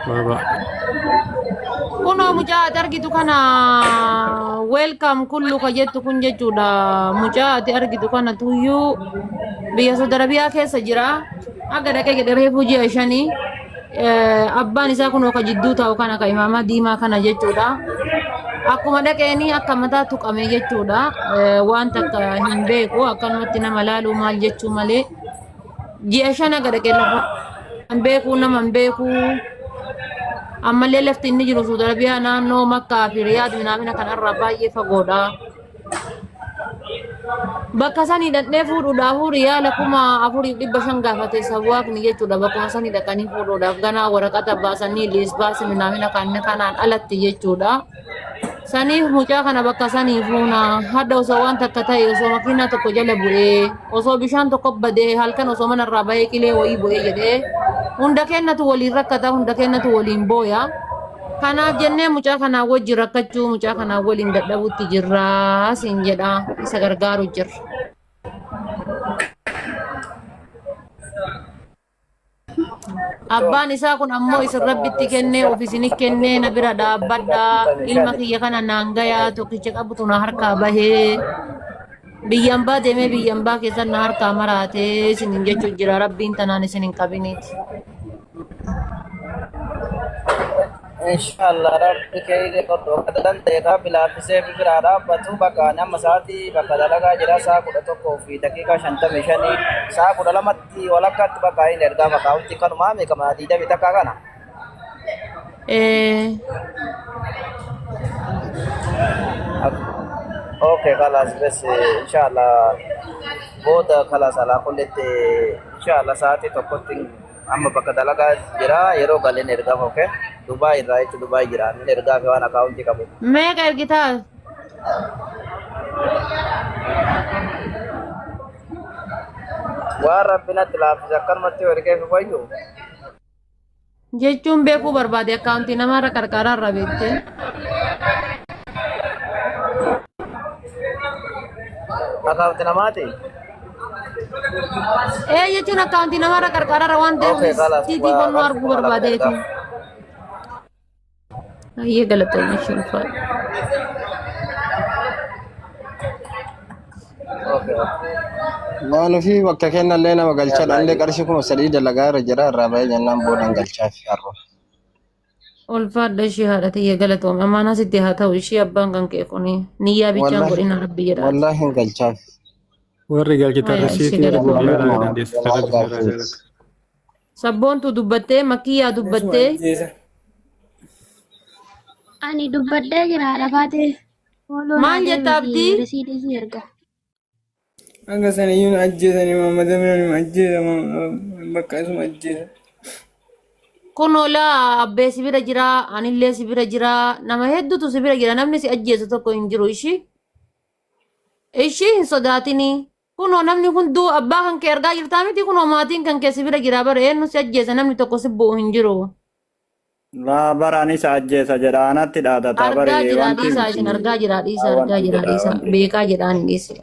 Baabaa. Kunoo mucaa ati argitu kana welcome kullu ka jettu kun jechuudha. Mucaa ati argitu kana tuyyuu biyya Saudi Arabiyaa keessa jira. Aga dhaqee jedhe reefuu ji'a shanii. Abbaan isaa kunoo ka jidduu taa'u kana ka imaamaa diimaa kana jechuudha. Akkuma dhaqeeni akka mataa tuqame jechuudha. Waan takka hin beeku akkanumatti nama laaluu maal jechuu malee. Ji'a 5 aga dhaqee lafa hin beeku nama hin beeku. Ammallee lafti inni jiru Saudi Arabiyaa naannoo Makkaa fi Riyaad minaamina kanarraa baay'ee fagoodha. Bakka sanii dhaqnee fuudhuudhaaf riyaala 4,500 gaafate sawwaaqni jechuudha. Bakkuma sanii dhaqanii fuudhuudhaaf ganaa waraqata baasanii liis baasii minaamina kan kanaan alatti jechuudha. Saniif mucaa kana bakka sanii fuuna. Hadha osoo waan takka ta'e osoo makiinaa tokko jala bu'ee osoo bishaan tokko badee halkan osoo manarraa bahee qilee wayii bu'ee jedhee hunda kennatu waliin rakkata hunda kennatu waliin booya. Kanaaf jennee mucaa kanaa wajji rakkachuu mucaa kanaa waliin dadhabutti jirraa siin jedha isa gargaaru jirra. Abbaan isaa kun ammoo isin rabbitti kennee of isini kennee na bira dhaabbadhaa ilma kiyya kana naan gayaa tokkicha qabutu na harkaa bahee biyya ambaa deemee biyya ambaa keessan na harkaa maraatee isinin jechuu jira rabbiin tanaan isin hin qabiniiti. Inshallah rabbi keeyri godhu akka danda'e rabbi laaffisee fi biraa dhaabbatu bakka ani amma sa'aatii bakka dalagaa jira sa'a 11:55 sa'a 12tti walakkaatti bakka inni ergaa makaawunti kanumaa meeqama diidamii takkaa kana. Eh, Okay, kalas bes inshallah booda kalas alaa kullitti inshallah sa'aatii tokkotti amma bakka dalagaa jira yeroo galeen ergaaf okay Dubaay irraa jechuun Dubaay jira inni ergaaf waan akaawuntii qabu. Meeqa ergitaa? Waan rabbi natti laaffise akkanumatti yoo ergeef wayyu. Jechuun beekuu barbaade akkaawuntii namaarra qarqaaraarra beektee. Akaawuntii namaati. Ee jechuun akkaawuntii namarra qarqararra waan ta'eef Okay, kalas. siitii qonnoo arguu barbaadeeti. Baay'ee galatoomii ishee ulfaadha. Okay, okay. Waan ofii bakka kennallee nama galchaa dhallee qarshii 3,000 dalagaa irra jira irraa bahee jennaan boodaan galchaaf har'a. Ulfaadha ishee haadha tiyya galatoome. Amaanaa sitti haa ta'u ishee abbaan kan kee kuni niyyaa bichaan Wallahi godhina rabbi jedhaati. wallahi hin galchaaf. Warri galchitan Haya ishee risiitii erguu galatoome. fi Maal dandeessu. maal Karaa bifeeraa gaaffiiti. jaalatu. Sabboontu dubbattee makkiyyaa Isuma dubbattee ajjeesa. Ani dubbadhee jira haadha baatee fooloo naa maal jetta deebisi abdii? risiidii si erga. Hanga sana iyyuu na ajjeesanii Muhammad Amin nu ajjeesa bakka isuma ajjeesa. Kun olaa abbee si bira jira anillee si bira jira nama hedduutu si bira jira namni si ajjeesu tokko hin jiru ishii. Ishii hin sodaatinii. Kunoo namni hunduu abbaa kan kee argaa jirtaa miti kunoo maatiin kan kee si bira jira bara eenyu si ajjeesa namni tokko si bu'u hin jiru. Laa bara ani isa ajjeesa jedha anatti dhaadata Argaa bari jiraa wanti dhiisaa isin argaa jiraa dhiisaa argaa wanti jiraa jedha dhiisaa wanti. beekaa jedhaan hin dhiisi.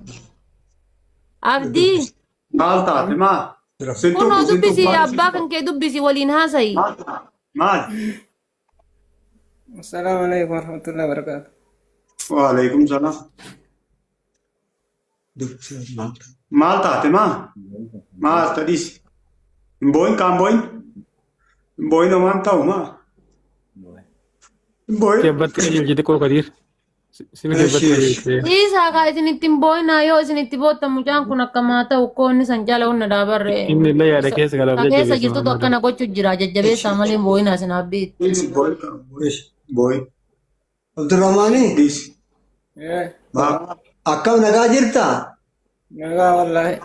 Abdii Maal taate maal? Sin kunoo tuqu sin tuqu dubbisi maal sin abbaa tuqu? kan kee dubbisi waliin haasa'i. Maal taate? Maal? Assalaamu alaikum warahmatullahi wabarakatuh. Waalaikum salaam. Maal taate maa? Maal tadhiisi? Hin boo'in kaan boo'in? Hin boo'in homaan ta'u maa? Hin boo'in. Kebbatti qajeelchite xiqqoo Kadiir. Simi Eshi kebbatti eshi. qajeelchite. Dhiisaa kaa isin ittiin boo'inaa yoo isin itti boottan mucaan kun akkamaa ta'u koo inni san caala hunda daabarre. Inni illee yaada keessa galaaf Ka keessa jajjabeessa jirtutu Muhammad. akkana gochuu jira jajjabeessaa malee hin boo'inaa isin abdiitti. Dhiisi boo'in kaan boo'in. Boo'in. Abdurrahmaani Dhiisi. Eh, Maal? akkam nagaa jirta? nagaa wallaahi.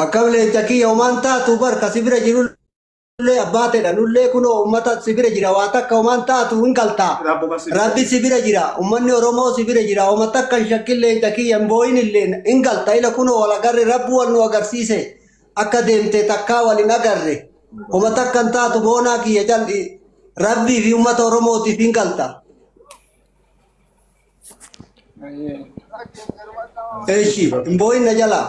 Akkam leenca kiyya homaan taatu bar ka si bira jirullee abbaa ta'edha nullee kunoo ummata si bira jira waa takka homaan taatu hin galta. Rabbuma si Rabbi si bira jira ummanni Oromoo si bira jira homa takka hin shakkin leenca kiyya hin boo'in illee hin galta ila kunoo wal agarre rabbi wal nu agarsiise akka deemte takkaa wal hin agarre homa takka hin taatu boonaa kiyya cal'i Rabbii fi ummata Oromootiif hin galta. Ayyee. Eeshi hin boo'in na jalaa.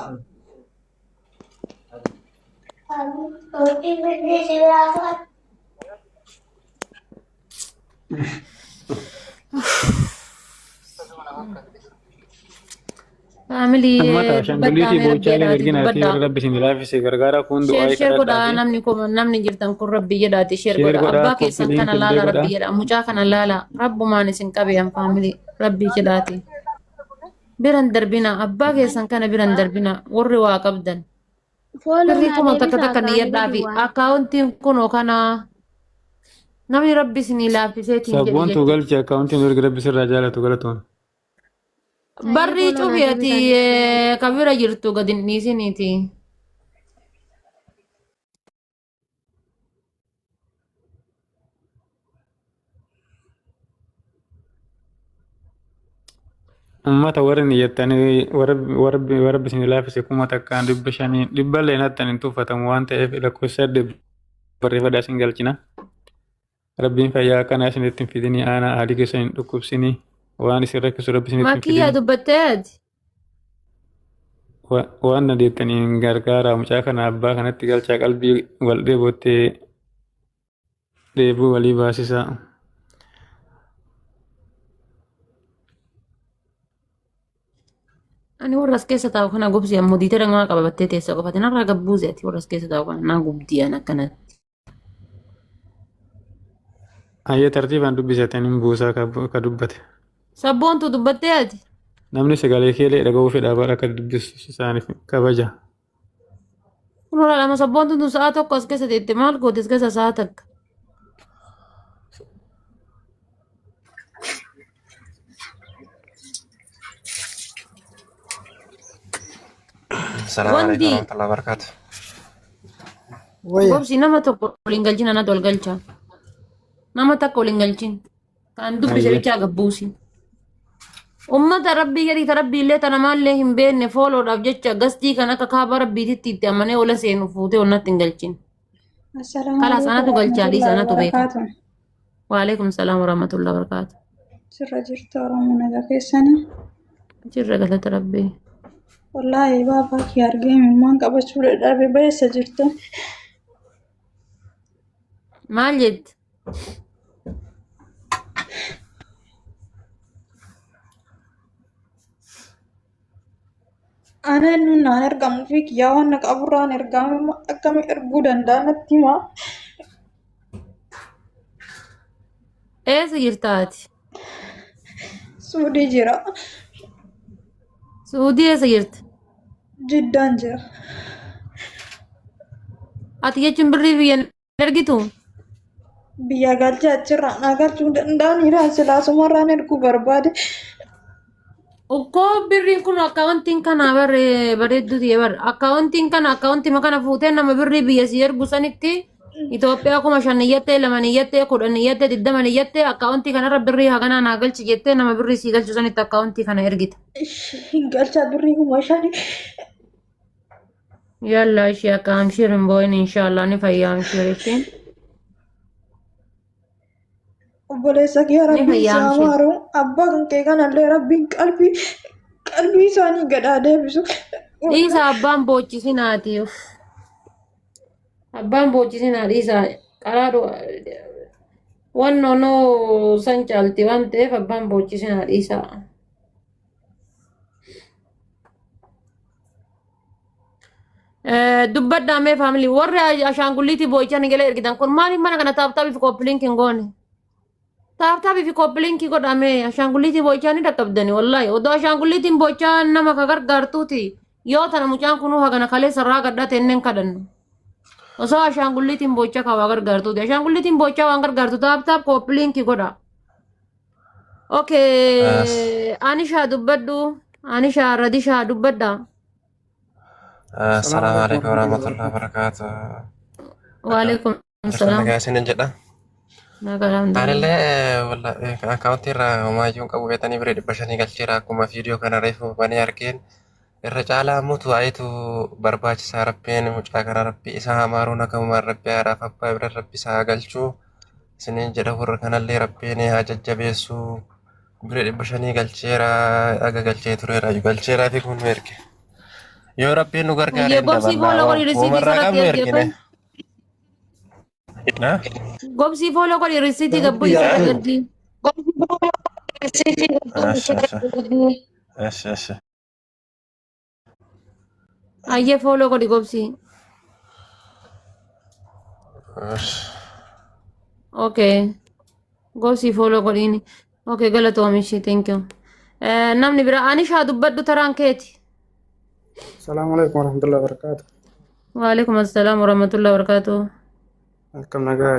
Faamilii Ummata dubbadhaa ashaangulliitii mee rabbi boochaalee jedhaati ergina ati dubbadhaa. warra rabbi isin laafise gargaara kun Sheer du'aa sheer godhaa kadhadhaa fi namni kun namni jirtan kun rabbi jedhaati sheer sheer godhaa godhaa abbaa keessan koppiliin kana killee laala godhaa. rabbi jedha mucaa kana laala rabbumaan isin qabeeyyan faamilii rabbi jedhaati. Biran darbina abbaa keessan kana biran darbina warri waa qabdan. Fooloo Birrii naa kuma takka deebisaa takka kaanii niyyadhaa gadi fi waan. akkaawuntiin kunoo kana namni rabbi isinii laafiseetiin jedhe Sabboontu jechuudha. galchi akkaawuntiin erga rabbi sirraa jaalatu galatoon. Sanyii Barrii fooloo naa cufi ati deebisaa deebisaa. ka bira jirtu gad hin dhiisiniiti. Ummata warri niyyattanii warra rabbi isin laafise 1500 dhibba illee nattan hin tuffatamu waan ta'eef lakkoofsa saddeet barreeffadhaa isin galchina. Rabbiin fayyaa akkanaa isinitti hin fidinii aanaa haalli keessan hin dhukkubsinii waan isin rakkisu rabbi isinitti hin Makiyyaa fidinii. dubbattee ati. Waan na deettaniin gargaara mucaa kana abbaa kanatti galchaa qalbii wal dheebottee dheebuu walii baasisaa. Ani warra as keessa taa'u kana gubsi ammoo diitara maa qabattee teessa qofati narraa gabbuuse ati warra as keessa taa'u kana naa gubdii an akkanatti. Hayyee tartiibaan dubbisatanii hin buusaa ka dubbate. Sabboontu dubbattee ati. Namni sagalee keelee dhaga'uu fedha bara akka dubbisu isaaniif kabaja. Kun lama sabboontu tun sa'a tokko as keessa teette maal goote as keessa sa'a takka. Assalamu alaikum Wanti warahmatullahi wabarakatuh. Wayya. gobsi nama tokko waliin galchin anatu wal galcha. Nama takka waliin galchin. Kan dubbise Hayyee. bichaa gabbuusi. Ummata rabbii gadi ta rabbii illee ta namaallee hin beekne fooloodhaaf jecha gastii kan akka kaaba rabbiititti itti amanee ola seenu fuutee onnatti hin galchin. Assalaamu Kalaas alaikum anatu galchaa dhiisa warahmatullahi anatu beeka. wabarakatuh. Waalaikum salaam warahmatullahi wabarakatuh. Sirra jirtu Oromoo nagaa keessanii. Jirra galata rabbii. Wallaahi baabaa kee argee imimmaan qabachuu dadhabe bayeessa jirtu. Maal jetti? Ana eenyuun naan ergamuu fi kiyyaa waan na qaburraan ergame akkami erguu danda'a natti himaa. Eessa jirta ati? Suudii jira. Suudii eessa jirta? Jiddaan jira. Ati jechuun birrii biyya hin ergitu? Biyya galchee achirraa naa galchuu danda'aniira silaa sumarraan erguu barbaade. Ukkoo birriin kun akkaawuntiin kana bare bareedduu ta'e bara akkaawuntiin kana akkaawuntima kana fuutee nama birrii biyya si ergu sanitti Itoophiyaa 5000 iyyattee 2 iyyattee 10 iyyattee 20 iyyattee akkaawuntii kanarra birrii haganaa naa galchi jettee nama birrii si galchu sanitti akkaawuntii kana ergita. Hin galchaa birrii 5000. Yalla ishee akka amshiir hin boo'in inshaallah ni fayyaa amshiir ishiin. Obboleessa kee Ni rabbiin si fayyaa haa amshiir. maaru. Abbaa kan kee kanallee rabbiin qalbii qalbii isaanii gad haa deebisu. Dhiisa abbaan boochisinaatii. Uff. Abbaan boochisinaa dhiisa karaa wannoo san caalti waan ta'eef abbaan boochisinaa dhiisa. Dubbadhaa mee faamilii warri ashaangulliitii boo'ichaa ni gala ergitan kun maaliif mana kana taaptaabii fi kooppilinki hin goone? Taaptaabii fi kooppilinki godhamee ashaangulliitii boo'ichaa ni dhaqqabdani wallaahi odoo ashaangulliitiin boo'ichaa nama ka gargaartuuti yoo tana mucaan kunuu hagana kaleessa irraa gadhate inneen kadhannu. Osoo ashaangulliitiin boo'ichaa ka waa gargaartuuti ashaangulliitiin boo'ichaa waan gargaartu taaptaap kooppilinki godha. Okay, Anishaa dubbadhu. Anishaa Radishaa dubbadha. Assalaamu alaikum warahmatullahi wabarakatuh. Waalaikum Jirtan salaam. nagaa isinin jedha. Nagaa alhamdulillah. Anillee akkaawuntii irraa homaayyuu hin qabu beetanii birrii 500 galcheera akkuma viidiyoo kana reefu banee argeen irra caalaa ammoo tu'aayitu barbaachisaa rabbiin mucaa kana rabbi isaa hamaaruun nagamumaan rabbi haadhaaf abbaa bira rabbi isaa haa galchuu isinin jedha warra kanallee rabbiin haa jajjabeessu birrii 500 galcheera aga galchee tureera galcheeraa fi kun nu erge. Yoo rabbiin nu gargaare Hayyee hin gorsii daballaa boola godhi risiitii womarraa isarratti qabnu ergi ergine. okay? Na? Gobsii follow godhi risiitii gabbuu Biyyaa isarratti kun. ergi. Eshi eshi. Eshi eshi. Ayyee follow godhi gobsii. Eshi. Okay. Gobsii follow godhiini. Okay galatoomi ishee thank you. Namni biraa Anishaa dubbadhu taraan keeti. Salaamu alaikum warahmatullahi wabarakatuh. Waalaikum assalaam warahmatullahi wabarakatuh. Akkam nagaa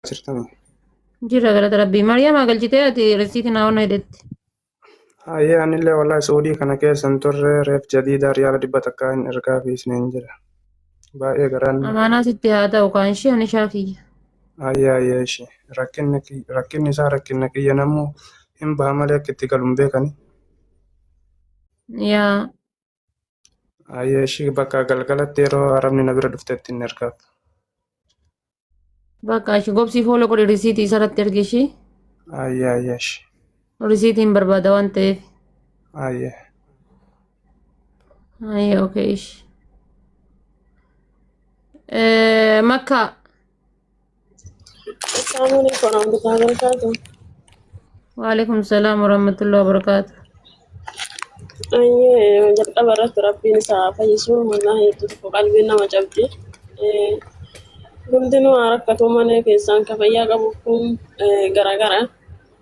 jirtanii? Jirra galata rabbii. Mariyamaa galchitee ati risiitii naa onna hidhetti. Hayyee anillee wallahi Saudii kana keessa hin turre reef jadiida riyaala 100 hin ergaa fi isiniin jira. Baay'ee garaan Amaanaa sitti haa ta'u kaan ishee Anishaa kiyya. Hayyee hayyee ishee rakkinni isaa rakkinna kiyya namuu hin baha malee akka itti galu hin beekani. Yaa. Hayyee ishee bakka galgalatti yeroo arabni na bira dhuftetti hin ergaaf. Bakka ishee gobsii follow godhi risiitii isarratti ergi ishee. Hayyee hayyee ishee. Risiitiin barbaada waan ta'eef. Hayyee. Hayyee okay ishee. Makka. Assalamu alaikum warahmatullahi wabarakatuh. Waalaikum salaam warahmatullahi wabarakatuh. Ayyee jalqaba irratti rabbiin isaa fayyisuun wallahi hedduu tokko qalbiin nama cabdi. Hundinuu haa rakkatu malee keessaan ka fayyaa qabu kun garaagara.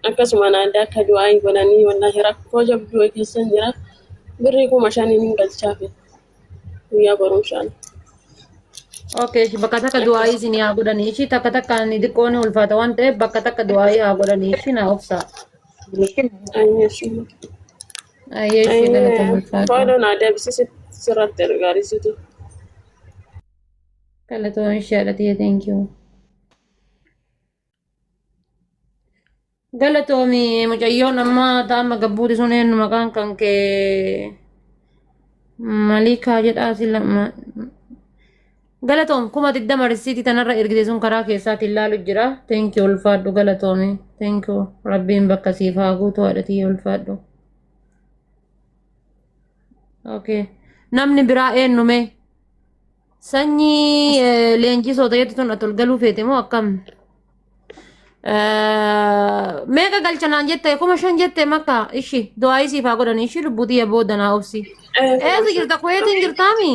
Akkasuma naaddaa akka du'aa godhanii wallahi rakkoo jabduu keessan jira. Birrii 5,000 hin galchaafi guyyaa boruu inshaalla. Okay, ishii bakka takka du'aayii isin haa godhanii. Ishii takka takka ni xiqqoo ni ulfaata waan ta'eef bakka takka du'aayii haa godhanii. Ishii naa obsaa. Ayyee ishii. Ayyee ishii galata Ayyee ulfaadhu. follow naa deebisisi sirratti ergaa risiitii. Galatoon ishee haadha thank you. Galatoomi mucayyoon amma ta'ama gabbuuti sun eenyu maqaan kan kee Malikaa jedhaa si lama. Galatoom 20,000 risiitii tanarra ergite sun karaa keessaatiin ilaalu jira. Thank you ulfaadhu galatoomi. Thank you rabbiin bakka siif haa guutu haadha tiyya ulfaadhu. Okay. Namni biraa eenyu mee? Sanyii leenjisoo ta'etu tun ati ol galuu feete moo akkam? Meeqa galchanaan jette 5,000 jette makka ishi du'aa siif haa godhan ishi lubbuu tiyya booda naa obsi. Eessa jirta Kuweetiin jirtaami?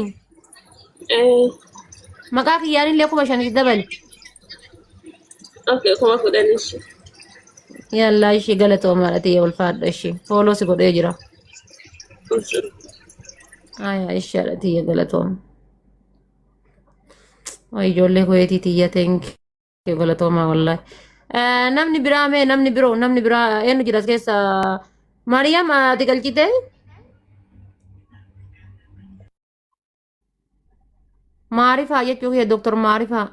Maqaa kiyyaanillee 5,000 dabali. Okay, 10,000 ishi. Yallaa ishii galatoomaadha tiyya ulfaadha ishii follow si godhee jira. Ayaa ishii haadha tiyya galatooma. Ijoollee Kuweetii tiyya thank you galatoomaa wallahi. Namni biraa mee namni biroo namni biraa eenyu jira as keessa Maariyaam ati galchite? Maarifaa jechuu kiyya Dooktar Maarifaa.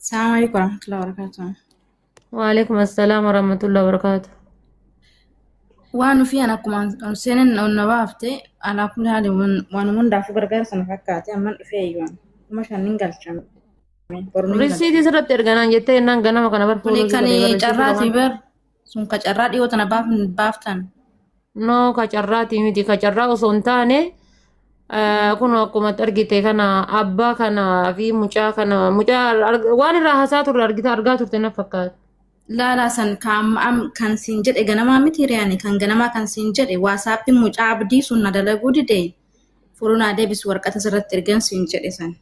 Assalamu alaikum warahmatullahi wabarakatuh. Waalaikum assalaam warahmatullahi wabarakatuh. Waan ofii an akkuma seenan onna baafte alaa kulli haali waan hundaafuu gargaarsa na fakkaate amman dhufee iyyuu 5,000 hin galchame. Boru ni galcha. Risiitii sirratti erganaan jettee jennaan ganama kana bar Kuni follow si kan godhee bara risiitii carraati waan. bar sun ka carraa dhiyoo tana baaftan. No ka carraatii miti ka carraa osoo hin taane kun akkuma argite kana abbaa kana fi mucaa kana mucaa waan irraa hasaa turre argite argaa turte na fakkaata. Laalaa san kan siin jedhe ganamaa miti riyaani kan ganamaa kan siin jedhe WhatsAppiin mucaa abdii sun na dalaguu dide follow naa deebisu warqata sirratti ergan siin jedhe san.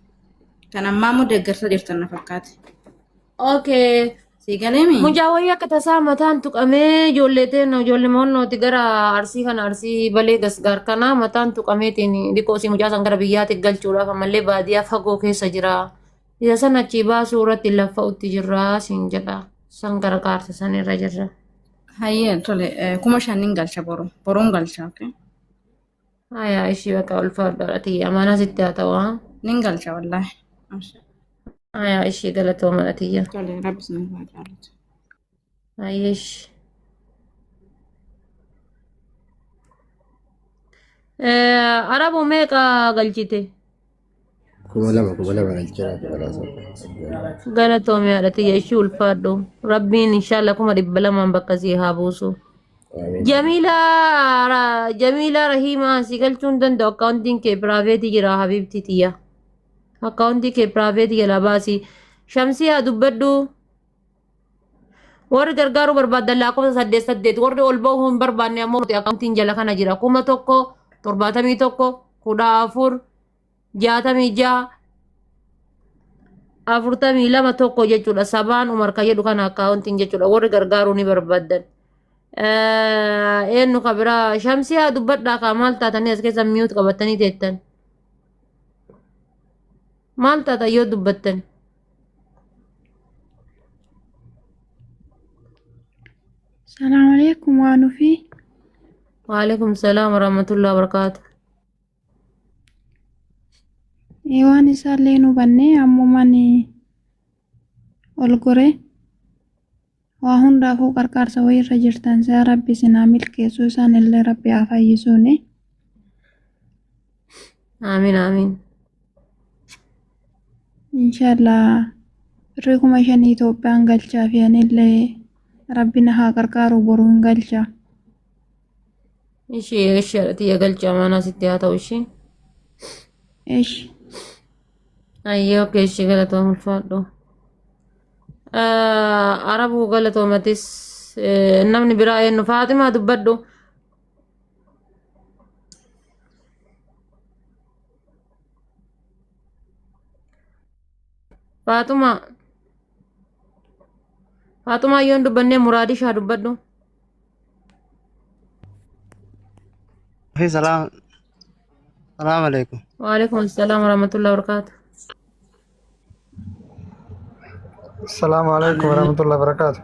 Kan ammaa immoo deeggarsa jirtan na fakkaate. Okay. Sii galeemi? Mucaa wayii akka tasaa mataan tuqamee ijoollee teen ijoollee moonnooti gara arsii kana arsii balee gasgaar kana mataan tuqameetiin dhiqoo si mucaa san gara biyyaatti galchuudhaaf ammallee baadiyyaa fagoo keessa jira. Isa san achii baasuu irratti laffa'utti jirra siin jedha. San gargaarsa san irra jirra. Hayyee tole 5,000 nin galcha boru. Boruun galcha okay. Hayaa ishii bakka ulfaadhaadha tiyya amaanaa sitti haa ta'u haa. Nin galcha wallaahi. Hayaa ishii galatoomadha tiyya. Tole rabbi sin haa jaalatu. Hayyee ishii. Arabu meeqa galchite? 2,000 2,000 galcheera 2,000. Galatoomi haadha tiyya ishii ulfaadhu. Rabbiin inshallah 200,000 bakka sii haa buusu. Amiin. Jamiila Jamiila Rahimaa si galchuu hin danda'u akkaawuntiin kee private jira habiibtii tiyya. Akkaawuntii kee piraaveetii jalaa baasi. Shamsiyaa dubbadhu. Warri gargaaruu barbaadan lakkoofsa 8 8, warri ol bahuu hin barbaanne ammoo nuti akkaawuntiin jala kana jira, 1071 14 66 42 1 jechuudha. Sabaan Umar kan jedhu kana akkaawuntiin jechuudha. Warri gargaaruu ni barbaadan. Eenyu ka biraa? Shamsiyaa, dubbadhaa kaa. Maal taatanii as keessa mute qabatanii teettan? Maal taatan yoo dubbattan? Salaamu alaikum waan ofii. Waalaikum salaam warahmatullahi wabarakatuh. Waan isaallee nu hubannee ammumaan ol goree waa hundaafuu qarqaarsa wayiirra jirtan si'a Rabbi isin haa milkeessu, isaan illee Rabbi haa fayyisuuni. Amiin, amiin. Inshaallah birrii 5,000 Itoophiyaan galchaa fi anillee Rabbi na haa qarqaaru, boruu hin galchaa. Ishee ishee tiyya galcha, mana sitti haa ta'u ishee. Ishi. Ayyee, okay, ishee galatoom, ulfaadhu. Arabuu galatoomatis. Namni biraa eenyu? Faaximaa, dubbadhu. Faaxumaa. Faaxumaa yoon dubbannee, Muraadishaa, dubbadhu. Salaam salaam alaikum. Waalaikum salaam warahmatullahi wabarakatuh. Assalamu alaikum warahmatullahi wabarakatuh.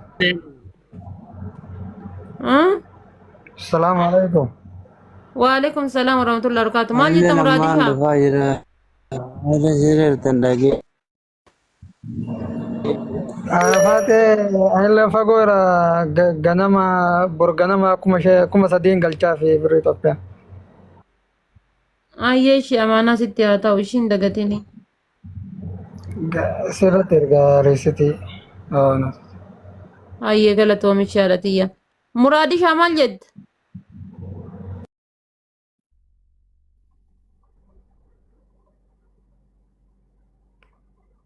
Hmm? Assalamu alaikum. Waalaikum salaam warahmatullahi wabarakatuh. Maal jetta, Anillee ammaan Muraadishaa? dhufaa jira. Irra jireertan dhagee. Faatee, anillee fagoo irra ganama bor ganama 3,000 galchaa fi birrii Itoophiyaa. Ayyee, ishee amaanaa sitti haa ta'u, ishiin dagatini. Sirratti ergaa riisitii. Ayyee, galatoomichi haadha tiyya. Muraadishaa, maal jette?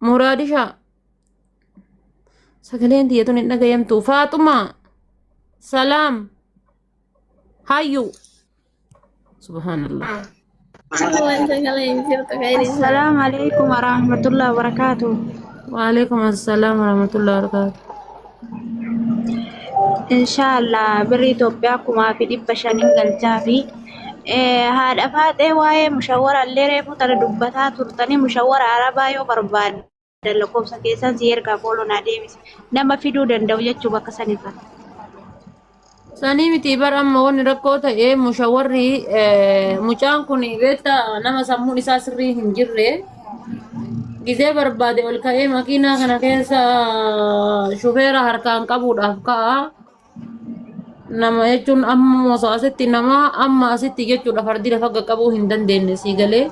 Muraadishaa. Sagaleen tiyya tun hin dhagayamtu. Faaxumaa. Salaam. Hayyu. Subhaanallah. Assalaamu alaikum warahmatullahi wabarakatuh. Waalaikum assalaam warahmatullahi wabarakatuh. Inshaallah birrii Itoophiyaa 5,500 galchaa fi haadha Faaxee, waa'ee mushawwara illee reefuu tana dubbataa turtanii, mushawwara arabaa yoo barbaaddan lakkoofsa keessan si ergaa, follow naa deebise, nama fiduu danda'u jechuu bakka sanirra. Sanii miti bar, amma wanni rakkoo ta'e mushawarri mucaan kun beektaa, nama sammuun isaa sirrii hin jirre, gizee barbaade ol ka'ee makiinaa kana keessa shufeera harkaan qabuudhaaf ka'a. Nama jechuun amma osoo asitti nama amma asitti jechuudha fardi lafa qaqqabuu hin dandeenye, sii galee.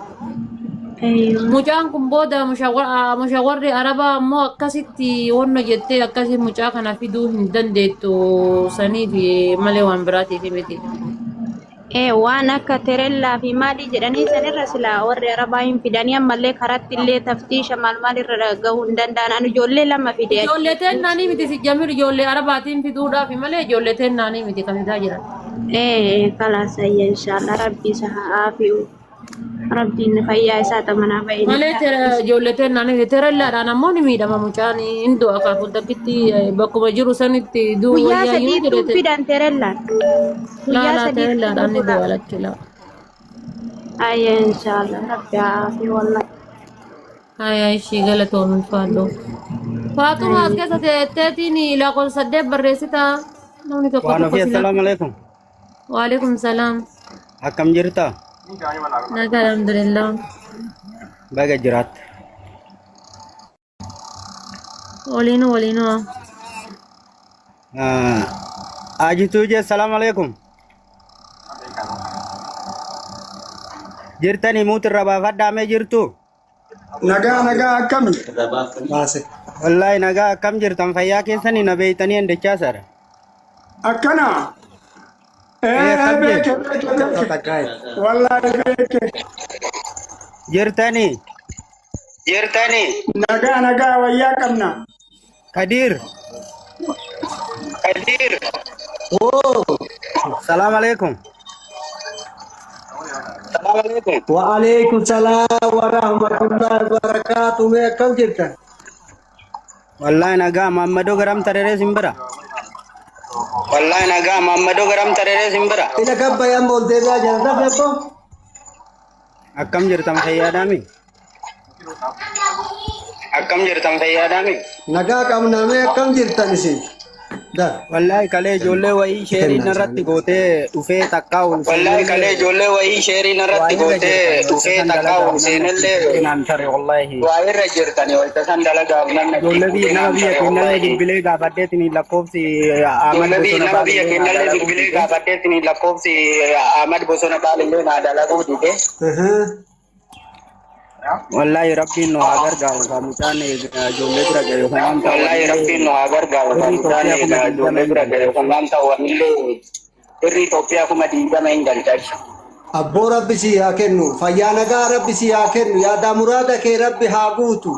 Mucaan kun booda mushawarri arabaa ammoo akkasitti wanna jettee akkasii mucaa kana fiduu hin dandeettu, saniif malee waan biraatiif miti. Waan akka terellaa fi maalii jedhanii sanirra silaa warri arabaa hin fidanii, ammallee karatti illee taftiisha maal maal irra gahuu hin danda'an. Ani ijoollee lama fide. Ijoollee teennaanii miti si jamir, ijoollee arabaatiin fiduudhaaf malee ijoollee teennaanii miti kan fidaa jiran. Kalaas, ayya, inshaallah rabbi isa haa aafi'u. Rabbiin fayyaa isaa tamanaa ba'e. Malee ijoollee teennaanii miti. Terellaadhaan ammoo ni miidhama mucaan, hin du'a akaakuu takkitti bakkuma jiru sanitti du'u Guyyaa wayyaa yoo sadiitu jedhe. fidan terellaan. Guyyaa Laalaa sadiitu terellaadhaan ni fuudha. du'a lakkilaa. Ayya, inshaallah rabbi haa aafi'u wallahi. Haya, ishii galatoom, ulfaadhu. Faaxuma, as keessa teetteetiin lakkoofsa 8 barreessitaa. Namni tokko Waan tokko ofii sila. assalaamu alaikum. Waalaikum salaam. Akkam jirta? Nagaa, alhamdulillah. Baga jiraatte. Waliinuu, waliinuu. Ajituu jee, assalaamu alaikum. Jirtanii mute irra baafadhaa mee, jirtu? Nagaa, nagaa, akkami? Baase. Wallaahi nagaa, akkam jirtan? Fayyaa keessanii? Na beeytanii handachaa sara. Akkana. Ee, akkam Beeke, jirtu? beeke, beeke. Wallaahi beeke. Jirtanii? Jirtani. Nagaa nagaa wayyaa qabna. Kadir. Kadir. Oo. Salaam alaikum. Salaam alaikum. Wa'alaikum salaam wa rahmatullahi wa barakaatuh. Mee akkam jirtan? Wallahi nagaa Maammadoo garam tareree simbira. Wallahi nagaa Maammadoo garam tareree simbira. Ila gabbayaan ol deebi'aa jira. Dafe abboo. Akkam jirtan fayyaadhaami? Akkam jirtan fayyaadhaami? Nagaa qabna mee akkam jirtan isin? Da. Wallahi kalee ijoollee wayii sheerii Kennaa narratti isaanii. gootee dhufee takkaa ol Wallahi kalee ijoollee wayii sheerii narratti gootee dhufee takkaa ol seenellee naan tare wallahi. Waa irra jirtani wayita san dalagaaf namni Ijoollee biyya nama biyya keenyallee bilbilee gaafadheetini lakkoofsi Ahmad Ijoollee biyya Bosona nama biyya Baalillee naa keenyallee dalaguu bilbilee dide. gaafadheetini lakkoofsi Ahmad Bosona Baalillee naa dalaguu dide. Wallahi rabbiin nu haa gargaaru kaa mucaan ijoollee bira gahe homaan ta'u Wallahi rabbiin nu haa gargaaru kaa mucaan ijoollee bira gahe homaan ta'u anillee birrii Itoophiyaa 20,000 hin galcha. Abboo rabbi sii haa kennu. Fayyaa nagaa rabbi sii haa kennu. Yaadaa muraada kee rabbi haa guutu.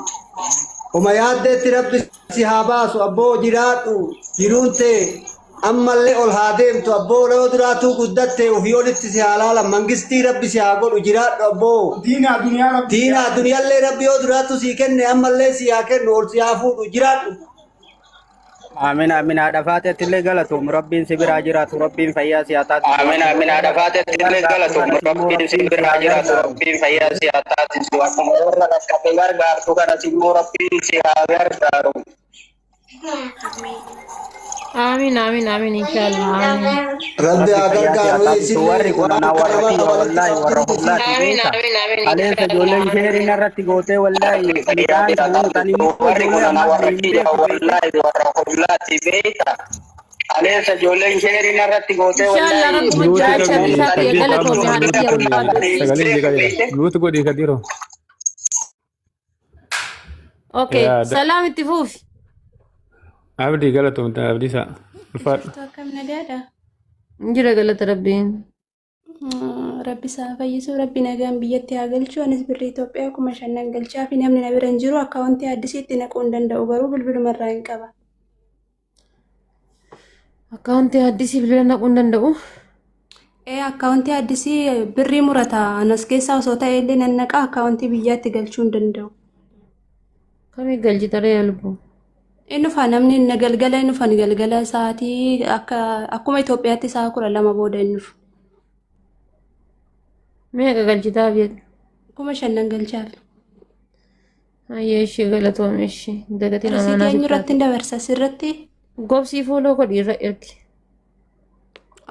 Homa yaaddeetti rabbi si haa baasu. Abboo jiraadhu. Jiruun tee ammallee ol haa deemtu. Abboo yoo duraatuu guddatte ofii olitti si haa laalan. Mangistii rabbi si haa godhu. Jiraadhu abboo. Diinaa duniyaa rabbi si Diinaa haa duniyaallee rabbi yoo duraatu sii kenne ammallee si haa kennu. Ol si haa fuudhu. Jiraadhu. Amiin amiin haadha faateetti illee galatoom rabbiin si biraa jiraatu rabbiin fayyaa si haa taasisu. Amiin amiin haadha faateetti illee galatoom rabbiin si biraa jiraatu rabbiin fayyaa si haa taasisu. Akkuma warra rakkate gargaartu kanas immoo rabbiin si haa gargaaru. Amiin amiin amiin inshallah amiin. Rabbi Rabbi haa fayyaa si haa gargaaru taasisu isinillee warri kun waan anaa warra kanamaa kiyya walitti wallaahi warra qabdanii hollaati Amiin beeka. amiin amiin Kaleessa inshallah ijoolleen amiin. sheeriin irratti gootee wallaahi midhaan fuutan immoo Warri kun ijoollee anaa ammas warra hin kiyya beeku beeka. wallaahi warra hollaati beeka. Kaleessa ijoolleen sheeriin irratti gootee Inshallah wallaahi rabbuma Nuuti jaacha qabi isaa kiyya kadir galatoomi haadha amma kiyya ulfaadhu. sagalee jeeqaa jira. Nuuti godhi kadiro. Okay, Yaa salaam itti fuufi. Abdii galatoomta abdiisaa ulfaadhu. Jirtu akkam nagaadha? Jira galata rabbiin. Rabbi isaa fayyisu, rabbi nagaan biyyatti haa galchu. Anis birrii Itoophiyaa 5,000 nan galchaa fi namni na bira hin jiru. Akkaawuntii addisiitti naquu hin danda'u garuu bilbiluma irraa hin qaba. Akkaawuntii addisii bilbila naquu hin danda'u. Ee akkaawuntii addisii birrii murata. Anas keessaa osoo ta'e illee nan naqa akkaawuntii biyyaatti galchuu hin danda'u. Kamii galchita ree lubbuu? Inni dhufa namni na galgala inni dhufan galgala sa'aatii akka akkuma Itoophiyaatti sa'a 12 booda inni dhufu. Meeqa galchitaaf jedhu? 5,000 nan galchaaf. Hayyee ishee galatoome ishee dagatiin Risiitii amaanaa eenyu sitti irratti hin dabarsa sirratti Gobsii fooloo godhi irra ergi.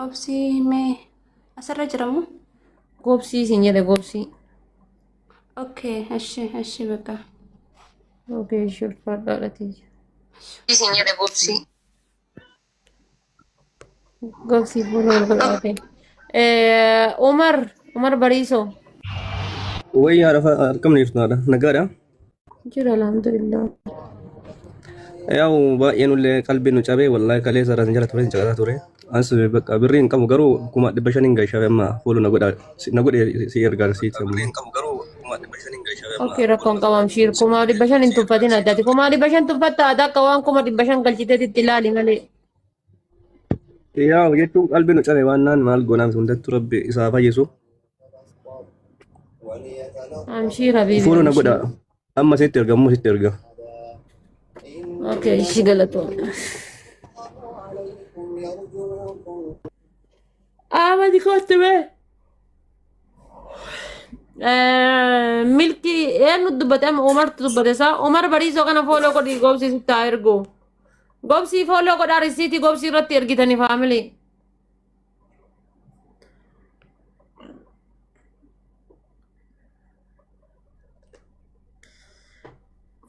Obsii mee asirra jiramu? Gobsii siin jedhe gobsii. Okay, eshi eshi bakka. Okay ishee ulfaadhaadha tiyya. Siin jedhe gobsii. Gobsii fuula wal godhaate. Umar Umar Bariisoo. Wayii haadha akkam jirtu haadha nagaadha. Jira alhamdulillah. Yaa'u baay'ee nullee qalbiin nu cabee wallaahi kalee sarara jala ture caqasaa ture. Anis bakka birrii hin qabu garuu 500,000 hin gaishaa amma fuula na godha na godhe si ergaan si sammuu. Okay rakkoon qabam shiir 500,000 hin tuffatin addaati. 500,000 tuffatta ati akka waan 500,000 galchiteetti ilaali malee. Yaa'u jechuun qalbiin nu cabe waan naan maal goonaan hundattuu rabbi isaa fayyisu. Amshiir habiibi Fuula na amshiir. godha amma sitti erga ammoo sitti erga. Okay ishii galatoom. Ahmadi kootti mee. Milki eenyu dubbate amma Umartu dubbate isaa Umar Bariisoo kana fooloo godhii goobsii sitti haa ergu. Goobsii fooloo godhaa risiitii goobsii irratti ergitanii faamilii.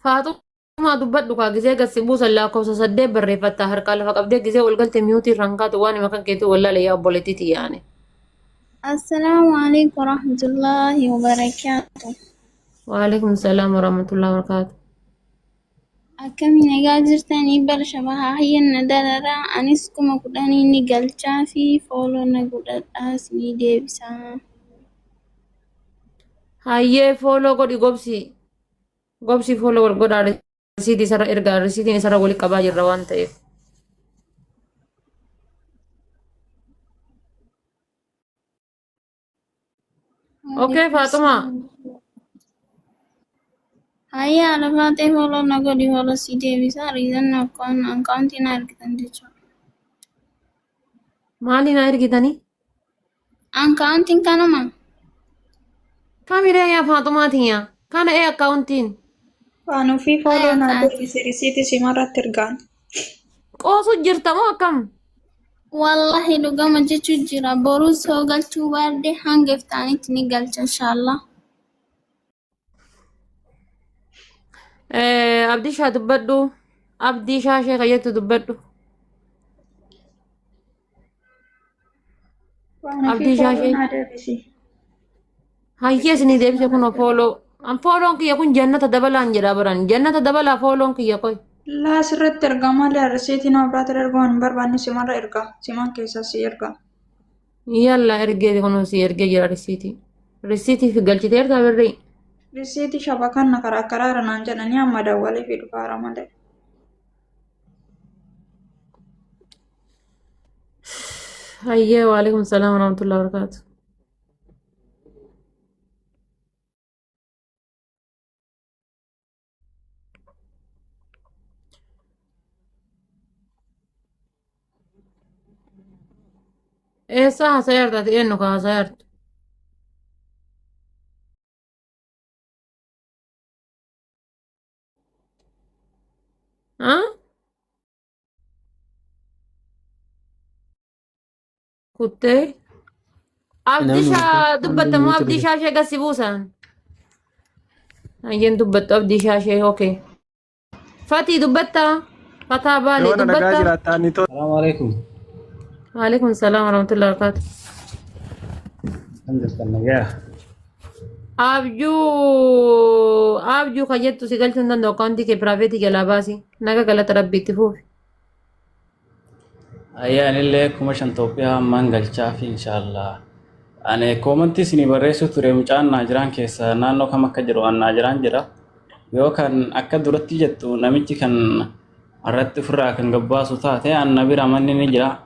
Faaxumaa dubbadhu kaa gisee gad si buusan lakkoofsa 8 barreeffatta harkaa lafa qabdee gisee ol galte miyuutii irraan kaatu waan hima kan keetii wallaale yaa obboleettii tiyyaane. Assalaamu alaikum warahmatullahi wabarakatuh. Waalaikum salaam warahmatullahi wabarakatuh. Akkami nagaa jirtanii bara shabahaa hayyan na dararaa anis 10,000 ni galchaa fi fooloo na godhadhaas ni deebisaa. Hayyee fooloo godhi gobsii. Gobsii follow wal godhaa risiitii isarra ergaa risiitiin isarra wali qabaa jirra waan ta'eef. Okay Faaxumaa. Hayya lafaatee follow na godhi follow si deebisa riizan akkaawuntii na argitan jechuudha. Maali na ergitanii? Akkaawuntiin kanuma. Kamiree yaa Faaxumaa tiyya. Kana ee akkaawuntiin. Waan ofii follow naa deebisi risiitii simarratti ergaan. Qoosu jirta moo akkam? Wallahi dhugama jechuu jira. Boruu soo galchuu baadde hanga iftaanitti ni galcha inshaallah. Abdii shaa dubbadhu. Abdii shaashee kayyattu dubbadhu. Waan ofii Abdii follow shaashee. naa deebisi. Hayyee isinii deebise kun follow. An follown kiyya kun jannata dabalaan jedha baran. Jannata dabalaa follown kiyya qoy. Laa sirratti ergaa malee risiitii nama biraatti erguu hin barbaanne simarra ergaa. Siman keessaa si ergaa. Yalla ergee kun si ergee jira risiitii. Risiitii fi galchiteerta birrii. Risiitii shabakaan na karaa karaara naan jedhanii amma dawwalee fi dhufaara malee. Hayyee waalaikum salaam warahmatullahi wabarakatuh. Eessa haasa'eerta ati eenyu ka haasa'eertu? Ah? Kuttee. Abdii Namni shaa dubbattamoo abdii shaashee gasi buusan? Hayyeen dubbattu abdii shaashee okee. Fatii dubbattaa? Fataa baalee Yoona nagaa dubbattaa? jiraattaa ni tolu. Salaamu alaikum. Waalaikum salaam warahmatullahi wabarakatuh. Akkam jirtan nagaa? Abjuu abjuu kan jettu si galchuu hin danda'u akkaawuntii kee piraaveetii jalaa baasi. Naga galata rabbii itti fuufi. Ayyaa anillee 5,000 Itoophiyaa ammaan galchaa fi inshaallah. Ani koomantii isinii barreessuu ture mucaan Naajiraan keessa naannoo kam akka jiru an Naajiraan jira. Yoo kan akka duratti jettu namichi kan irratti ofirraa kan gabbaasu taate an na bira manni ni jira.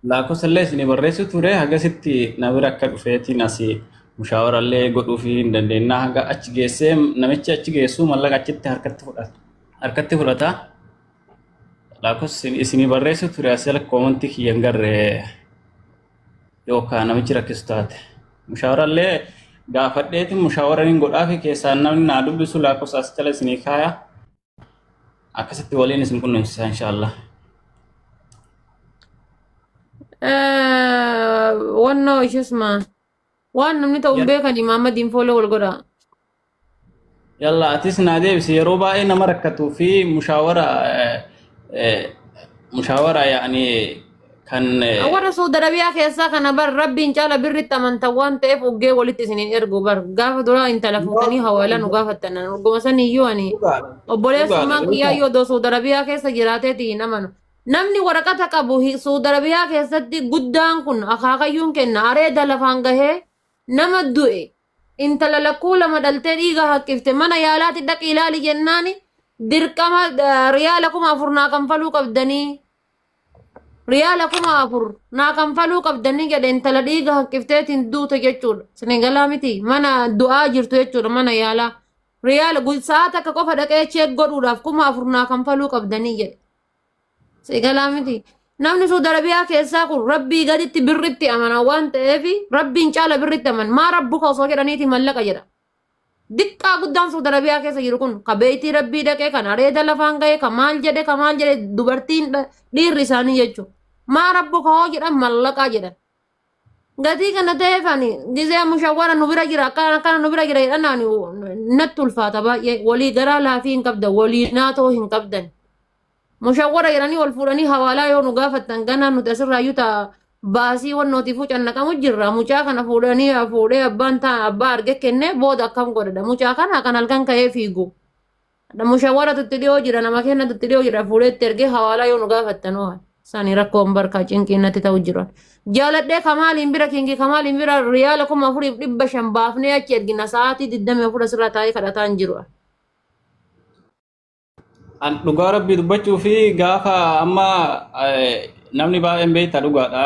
Lakkoofsa illee isinii barreessuu ture hagasitti na bira akka dhufeetiin asii mushaawara illee godhuufii hin dandeenya. Haga achi geessee namichi achi geessu mallaqa achitti harkatti fudhata. Harkatti fudhata. Lakkoofsa isinii barreessuu ture as jala koomantii kiyya hin garre yookaan namichi rakkisu taate. Mushaawara illee gaafadheetiin mushaawara hin godhaafi keessaan namni naa dubbisu lakkoofsa as jala isinii kaaya. Akkasitti waliin isin qunnamsiisa inshaallah. Wannoo isheesuma waan namni ta'u hin beekani Mahammadiin follow wal godhaa. Yalla atis naa deebisi yeroo baay'ee nama rakkatuu fi mushaawara mushaawara yaani kan Warra Saudi Arabiyaa keessaa kana bar rabbiin caala birritti amantan waan ta'eef uggee walitti isiniin ergu bar gaafa duraa intala fuutanii hawaalaa nu gaafattan urguma saniyyuu ani obboleessummaan kiyyaa yoo odoo Saudi Arabiyaa keessa jiraateeti hin amanu. Namni waraqata qabu Saudi Arabiyaa keessatti guddaan kun akaakayyuun kenna areeda lafaan gahee nama du'e intala lakkuu lama dhaltee dhiiga haqqifte mana yaalaatti dhaqi ilaali jennaani dirqama riyaala 4,000 naa kanfaluu qabdanii riyaala 4,000 naa kanfaluu qabdanii jedhe intala dhiiga haqqifteetiin duute jechuudha. Senegalaa miti mana du'aa jirtu jechuudha mana yaalaa. Riyaala sa'a takka qofa dhaqee check godhuudhaaf 4,000 naa kanfaluu qabdanii jedhe. Senegalaa miti. Namni Saudi Arabiyaa keessaa kun rabbii gaditti birritti amana waan ta'eef rabbiin caala birritti amana. Maa rabbuka osoo jedhaniiti mallaqa jedha. Diqqaa guddaan Saudi Arabiyaa keessa jiru kun ka beeytii rabbii dhaqee kan areeda lafaan ga'e ka maal jedhe ka maal jedhe dubartiin dhiirri isaanii jechuudha. Maa rabbuka hoo jedhan mallaqaa jedhan. Gatii kana ta'eef ani gizee mushawwara nu bira jira akkana akkana nu bira jira jedhan ani natti ulfaata baay'ee walii garaa laafii hin qabdan walii naatoo hin qabdan. Mushawwara jedhanii ol fuudhanii hawaalaa yoo nu gaafattan ganaa nuti asirraayyuu ta'a baasii wannootiifuu cannaqamu jirra. Mucaa kana fuudhanii fuudhee abbaan ta'a abbaa arge kennee booda akkam godhadha. Mucaa kana kan halkan ka'ee fiigu. Mushawwara tutti dhiyoo jira nama kenna tutti dhiyoo jira fuudhee itti ergee hawaalaa yoo nu gaafattan hoo. Sani rakkoon barkaa cinqii natti ta'u jira. Jaaladhee kamaaliin bira kingi kamaaliin bira riyaala 4,500 baafnee achi ergina sa'aatii 24 asirraa taa'ee kadhataa hin jiru. An dhugaa rabbii dubbachuu fi gaafa amma namni baay'een beektaa dhugaadha.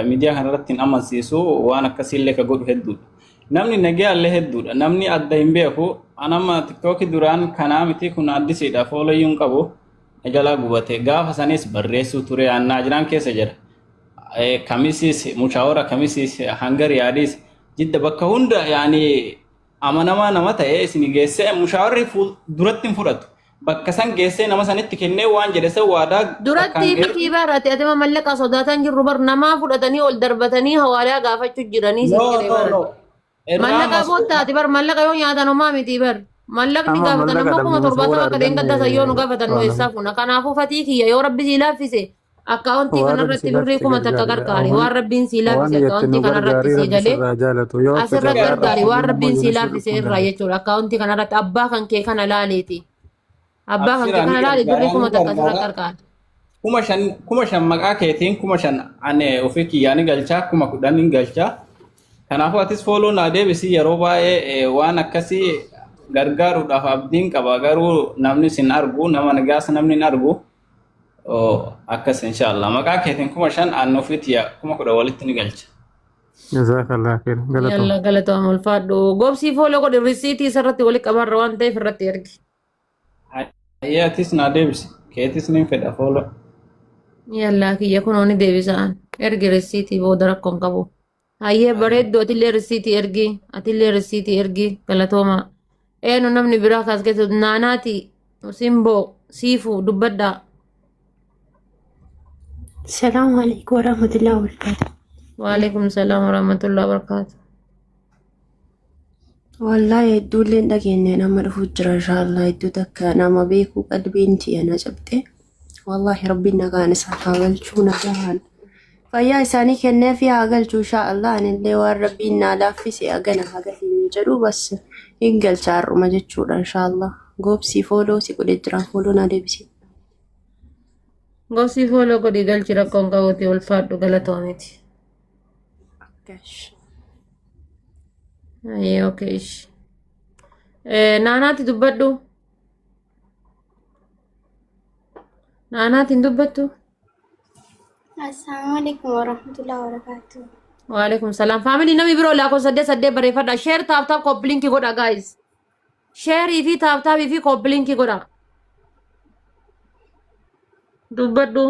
Miidiyaa kanarratti hin amansiisu waan akkasiillee ka godhu hedduudha. Namni nagayaallee hedduudha. Namni adda hin beeku. An amma tiktookii duraan kanaa miti kun addisiidha. Fooloyyuu hin qabu. Na jalaa gubate. Gaafa sanis barreessuu ture. Annaa jiraan keessa jira. Kamisis mushaawara kamisis hanga riyaadis jidda bakka hunda yaani amanamaa nama ta'e isin geessee mushaawarri duratti hin fudhatu. Bakka san geessee nama sanitti kennee waan jedhe san waadaa Duratti bakkaan ga'e. miti barate ati mallaqa sodaataan jirru bar namaa fudhatanii ol darbatanii hawaalaa gaafachuu jiranii No, siin jedhe no, bar. no. Irraa Mallaqa boottaati bar mallaqa yoo nyaatan homaa miti bar. Mallaqni Amma gaafatan mallaqa ammoo kuma dhabne 70 masawwara akka deengaddaa san yoo nu arganne gaafatan nu waan eessaa fuuna. Kanaafuu fatii kiyya yoo rabbi sii laaffise akkaawuntii waan rabbi kanarratti si birrii laaffise 1000 gargaari. gargaari. Waan rabbiin sii Waan laaffise jette akkaawuntii nu kanarratti gargaarii sii rabbi galee sirraa jaalatu. Yoo akka asirra carraa gargaari. Waan argatan immoo rabbiin sii yoo si laaffise dhufuu irraa danda'a. jechuudha. Akkaawuntii kanarratti abbaa kan kee kana laaleeti. Abbaa kan kee Abshiraa kana ni laali birrii gargaara ni 1000 asirra gargaara. gargaari. 5000 maqaa keetiin 5000 ani ofii kiyyaa ni galchaa 10,000 ni galchaa. Kanaafuu atis fooloo naa deebisi yeroo baay'ee waan akkasii gargaaruudhaaf abdiin qaba garuu namni sin argu nama nagaas namni hin argu. Akkas inshallah maqaa keetiin 5000 ani ofii tiyya 10,000 walitti ni galcha. Jazakallah khair. Galatoom. Yalla galatoom ulfaadhu. Gobsii fooloo godhi risiitii isarratti walitti qabarra waan ta'eef irratti ergi. Hayyee atis naa deebisi keetis ni fedha fooloo. Yallaa kiyya kunoo ni deebisaan. Ergi risiitii booda rakkoon qabu. Hayyee bareedduu atillee risiitii ergi. Atillee risiitii ergi galatooma. Eenu namni biraa kaas keessa naanaati simboo siifuu dubbadhaa. Salaamu alaikum warahmatullahi wabarakatuh. Waalaikum salaam warahmatullahi wabarakatuh. Wallahi hedduullee hin dhageenye nama dhufu jira inshaallah hedduu takka nama beekuu qalbiin tiyya na cabxe. Wallahi rabbiin nagaan isaan haa galchuu nagaan. Fayyaa isaanii kenneefi haa galchuu inshaallah anillee waan rabbiin naa laaffise hagana hagasiin jedhu bas hin galcha har'uma jechuudha inshaallah. Goobsii fooloo si godhe jira fooloo naa deebisi. Gobsii fooloo godhi galchi rakkoon qabuuti ulfaadhu galatoomiti. Gash. Hayyee okay ishi. Naanaati dubbadhu. Naanaati hin dubbattu. Assalamu alaikum warahmatullahi wabarakatuh. Waalaikum salaam. Faamilii namni biroo lakkoofsa 8 8 barreeffadha. Share tap tap copy link godha guys. Share fi tap tap fi copy link godha. Dubbadhu.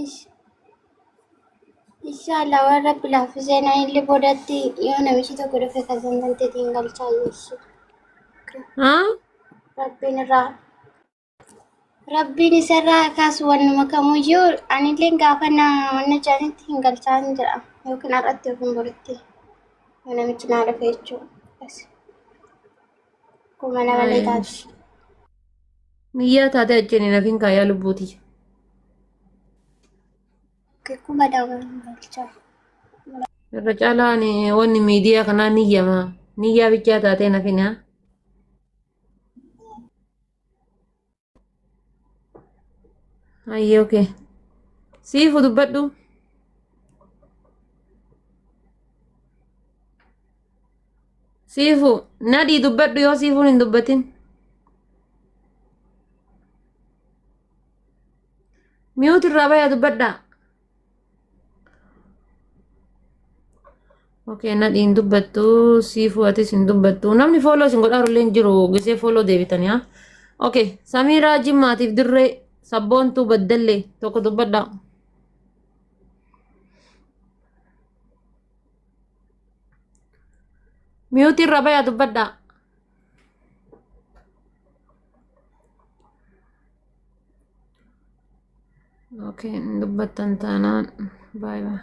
Ish. Inshallah waan rabbi laaffisee na illee boodatti yoo namichi tokko dhufe kan santanteetiin galchaa jechuudha. Haa? Rabbiin irraa Rabbiin isarraa haa kaasu wannuma kamuyyuu anillee gaafa na wanna jedhanitti hin galchaa hin jedha yookiin har'atti yookiin boritti yoo namichi naa dhufe jechuudha. Bas. 2000 illee taati. Niyyaa taatee achiin hin hafin kaayaa lubbuuti. 2000 hin galchaa. Irra caalaan wanni miidiyaa kanaa niyyama. Niyyaa bichaa taatee hin hafin haa. Hayyee okay. Siifu dubbadhu. Siifu nadhii dubbadhu yoo siifuun hin dubbatin. Mute irraa bayaa dubbadhaa. Okay, nadhii hin dubbattu, siifuu atis hin dubbattu. Namni fooloo isin godhaa illee hin jiru, gisee fooloo deebitanii haa. Okay, Samiiraa Jimmaatiif dirree sabboontuu baddallee tokko dubbadhaa. Miyuutii irraa bayaa dubbadhaa. Okay, hin dubbattan taanaan. Bye bye.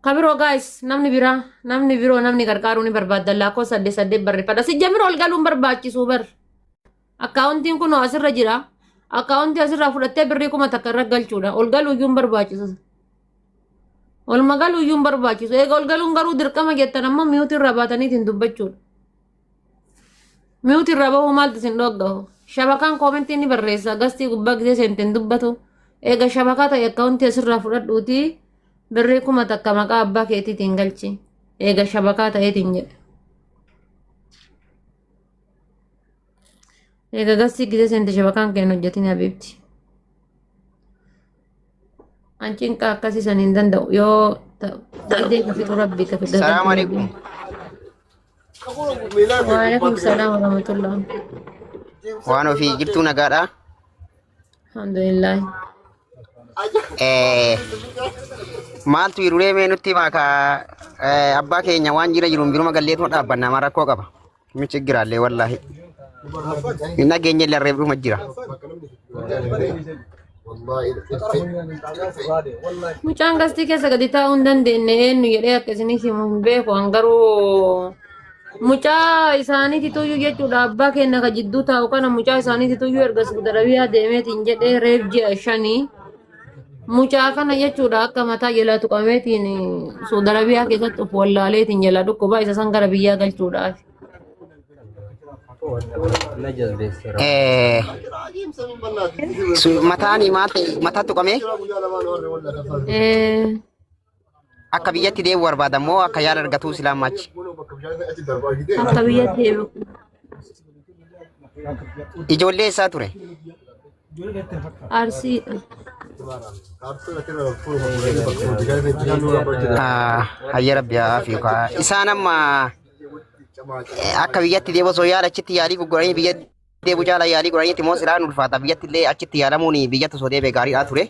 Kabiroo guys, namni biraa, namni biroo namni gargaaruu ni barbaaddan lakkoofsa 8 8 barreeffadha. Si jamira ol galuun barbaachisu bar. Akkaawuntiin kun asirra jira. Akkaawuntii asirraa fudhattee birrii 1000 irra galchuudha. Ol galuu iyyuu hin barbaachisu. Olma galuu iyyuu hin barbaachisu. Eega ol galuun garuu dirqama jettan ammoo miyuutii irraa baataniitiin dubbachuudha. Miyuutii irraa bahuu maaltu isin dhoggahu? Shabakaan koomentii ni barreessa. Gastii gubbaa gisee seente hin dubbatu. Eega shabakaa ta'e akkaawuntii asirraa fudhadhuutii birrii 1000 maqaa abbaa keetiitiin galchi. Eega shabakaa ta'eetiin jedhe. Egaa gastii gisee seente shabakaan kee hin hojjetin habiibti. An cinqaa akkasii san hin danda'u yoo gisee ka fixu rabbi ka fixu Salaamu rabbi. alaikum. Waalaikum salaam warahmatullah. Waan ofii jirtuu nagaadha. Alhamdulillah. Maaltu hiruree mee nutti himaa ka abbaa keenya waan jira jiruun biruma galleetuma dhaabbanna maa rakkoo qaba. Michi giraallee wallaahi. Hin dhageenye illee harree biruma jira. Mucaan gastii keessa gadi taa'uu hin dandeenye eenyu jedhee akka isiniif himu hin beeku an garuu mucaa isaaniiti tuyyuu jechuudha abbaa keenya ka jidduu taa'u kana mucaa isaaniiti tuyyuu erga Saudi Arabiyaa deemeetiin jedhee reef ji'a shanii mucaa kana jechuudha akka mataa jalaa tuqameetiin Saudi Arabiyaa keessatti of wallaaleetiin jalaa dhukkubaa isa san gara biyyaa galchuudhaaf. Eh, Mataani maal ta'e mataa tuqamee Eh, akka biyyatti deebi'u barbaada moo akka yaala argatuu silaa maachi. Akka biyyatti deebi'u. Ijoollee isaa ture. Arsiidha. Ah, Hayya rabbi haa afiyu kaa. Isaan amma akka biyyatti deebi'u osoo yaala achitti yaalii gurguranii biyya deebi'u caala yaalii godhaniiti moo silaan ulfaata biyyatti illee achitti yaalamuun biyyatti osoo deebi'e gaariidhaa ture.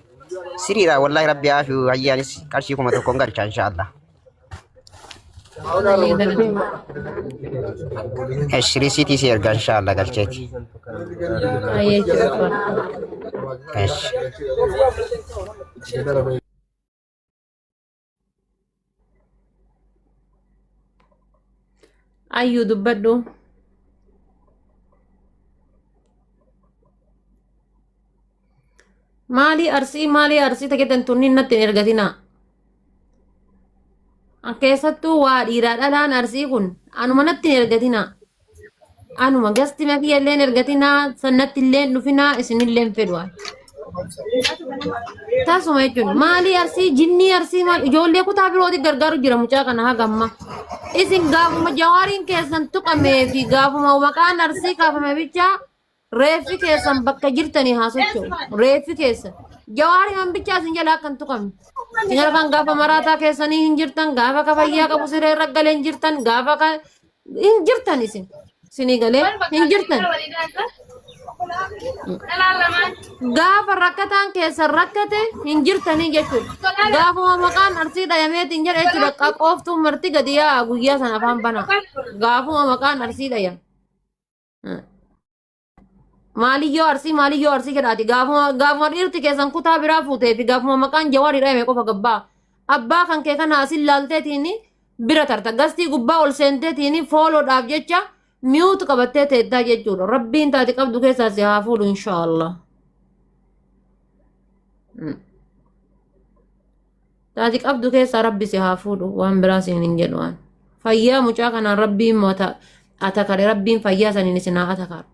Siriidha wallahi rabbi haa afiyu hayyaanis qarshii 1000 galcha inshaallah. Esh risiitii si erga inshaallah galcheeti. Ayyee jechuudha. Esh. Ayyuu dubbadhu. Maalii arsii maalii arsii taketan tunniin natti hin ergatinaa. An keessattuu waa dhiiraa dhalaan arsii kun anuma natti hin ergatinaa. Anuma gasti makiyya illee hin ergatinaa sannatti illee hin dhufinaa isinillee hin fedhu. Ani. Tasuma jechuun maalii arsii jinnii arsii maal ijoollee kutaa birooti gargaaru jira mucaa kana haga amma. Isin gaafuma jawaariin keessan tuqamee fi gaafuma maqaan arsii kaafame bichaa reeffi keessan bakka jirtanii haa socho'u. Reeffi keessan. Jawaari man bichaa isin jala akka hin tuqamne. Isin halkan gaafa maraataa keessanii hin jirtan gaafa ka fayyaa qabu siree irra galee hin jirtan gaafa ka hin jirtan isin. Isinii galee hin jirtan. Gaafa rakkataan keessan rakkate hin jirtanii jechuudha. Gaafuma maqaan arsii dhayameetiin jedha jechuudha. Qaqooftuun marti gadi yaa'a guyyaa sana afaan banaa. Gaafuma maqaan arsii dhayame. Maaliyyoo arsii maaliyyoo arsii jedhaati gaafuma gaafuma dhiirti keessan kutaa biraa fuutee fi gaafuma maqaan jawaarii dhayame qofa gabbaa. Abbaa kan kee kana asin laalteetiin bira tarta gastii gubbaa ol seenteetiin fooloodhaaf jecha miyuut qabattee teettaa jechuudha. Rabbiin taate qabdu keessaa si haa fuudhu inshaallah. Taati qabdu keessaa rabbi si haa fuudhu waan biraa siin hin jedhu waan. Fayyaa mucaa kanaan rabbiin mata atakare rabbiin fayyaa saniin isin haa atakaru.